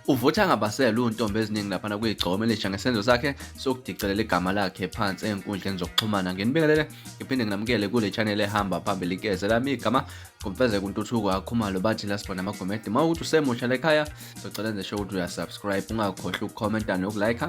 Uvutha angabaselwe uNtombi eziningi laphana kuyigcokoma elisha ngesenzo sakhe sokudicelela igama lakhe phansi ey'nkundleni zokuxhumana. Nginibingelele ngiphinde nginamukele kule channel ehamba phambili igeze lami igama ngumfezeka uNtuthuko akhumalo bathi la sibona amagomede. Uma ukuthi usemusha lekhaya socela enze sure ukuthi uyasubscribe ungakhohlwa ukukhomenta nokulike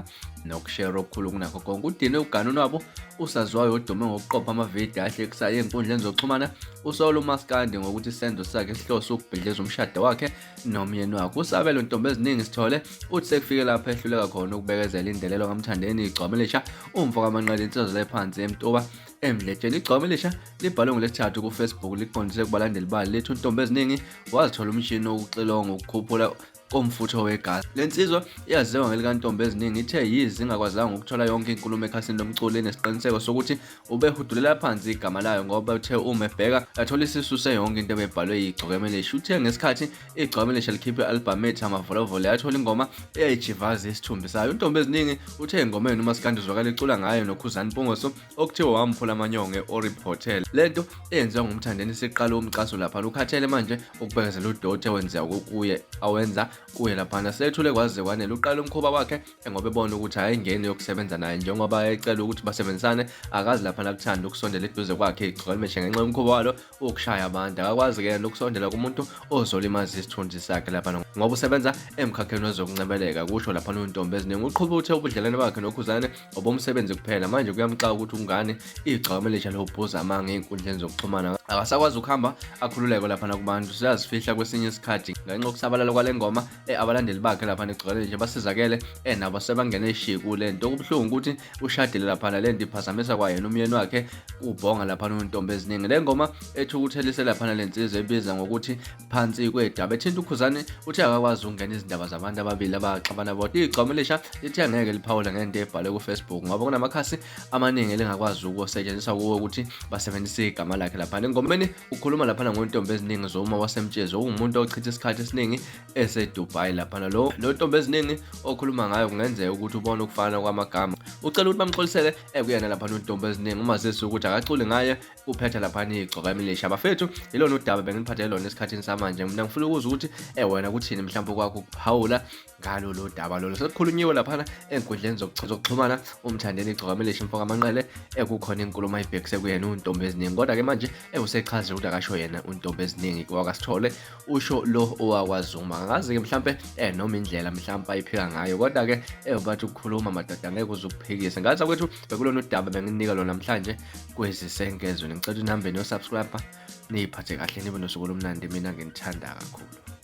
nokushare okukhulu kunakho konke. Udinwe ugana unwabo usaziwayo odume ngokuqopha amavidiyo ahlekisayo ey'nkundleni zokuxhumana usola umaskandi ngokuthi isenzo sakhe sihlose ukubhidliza umshado wakhe nomyeni wakhe. USabelo Ntombi eziningi Sithole uthi sekufike lapho ehluleka khona ukubekezela indelelo kaMthandeni igcwama elisha umfo kaManqele insizwa lephansi eMtuba eMdletsheni. Igcwama elisha libhalwe ngoLwesithathu kuFacebook liqondise kubalandeli balo lithi uNtombi eziningi wazithola umshini wokuxilonga ukukhuphula komfutho wegazi. Le nsizwa iyaziwa ngelikaNtombi eziningi ithe yize ingakwazanga ukuthola yonke inkulumo ekhasini lomculo inesiqiniseko sokuthi Ubehudulela phansi igama layo ngoba uthe uma ebheka yathola isisuse yonke into ebebhalwe yigcokema elisha. Uthe ngesikhathi igcokema elisha likhipha i-albhamu ethi Amavolovolo yathola ingoma eyayijivaza isithumbi sayo. Untombi eziningi uthe engomeni uMaskandi uzwakala ecula ngayo noKhuzani Mpungose okuthiwa wamphula amanyongo e-Orib Hotel. Le nto eyenziwa nguMthandeni isiqala umcaso lapha ukhathele manje ukubekezela udoti awenziwa kuye awenza kuye laphana. Sethule kwaze kwanele uqala umkhuba wakhe ngoba ebona ukuthi ayingeni yokusebenza naye njengoba ecela ukuthi basebenzisane akazi lapha nakuthanda ukusondela eduze kwakhe igcwalmeshe ngenxa yomkhuba walo wokushaya abantu akakwazi ke nokusondela kumuntu ozolimaza isithunzi sakhe lapha ngoba usebenza emkhakheni wezokuncebeleka kusho lapha nontombi eziningi uqhuba uthe ubudlelwane bakhe nokhuzane obomsebenzi kuphela manje kuyamxaka ukuthi ungane igcwama elisha lobhuza amanga ey'nkundleni zokuxhumana akasakwazi ukuhamba akhululeke lapha nakubantu siyazifihla kwesinye isikhathi ngenxa yokusabalala kwale ngoma abalandeli bakhe lapha negcwele nje basizakele nabo sebangene shi kule nto okubuhlungu ukuthi ushadile laphana le nto iphazamisa kwayena umyeni wakhe ubhonga laphana untombi eziningi le ngoma ethukuthelise laphana le nsizwa ebiza ngokuthi phansi kwedaba ethinta ukhuzane uthe akakwazi ukungena izindaba zabantu ababili abaxabana bodwa igcwama elisha lithe angeke liphawule ngento ebhalwe kufacebook ngoba kunamakhasi amaningi elingakwazi ukusetshenziswa kuwo ukuthi basebenzise igama lakhe laphana engomeni ukhuluma laphana ngontombi eziningi zoma wasemtshezi okungumuntu ochitha isikhathi esiningi eseDubai laphana lo lo ntombi eziningi okhuluma ngayo kungenzeka ukuthi ubone ukufana kwamagama ucela ukuthi bamxolisele ekuyena laphana untombi eziningi uma zesi ukuthi akaculi ngaye uphetha laphana igcoka emilisha bafethu yilona udaba bengiliphathele lona esikhathini samanje mina ngifuna ukuzwa ukuthi wena kuthini mhlawumbe kwakho ukuphawula ngalo lo daba lolo sekukhulunyiwe laphana enkundleni zokuxhumana umthandeni igcoka emilisha mfoka amanqele ekukhona inkulumo ayibhekise kuyena untombi eziningi kodwa ke manje ewusechaze ukuthi akasho yena untombi eziningi kwakasithole usho lo owakwaZuma angazi-ke mhlampe noma indlela mhlampe ayiphika ngayo kodwa-ke bathi ukukhuluma madoda ngeke uze ukuphikise ngathi kwethu bekulona udaba benginika lona namhlanje kwezisenkezweni ngicela ukuthi nihambe niyosubscribe niyiphathe kahle nibe nosuku olumnandi mina nginithanda kakhulu.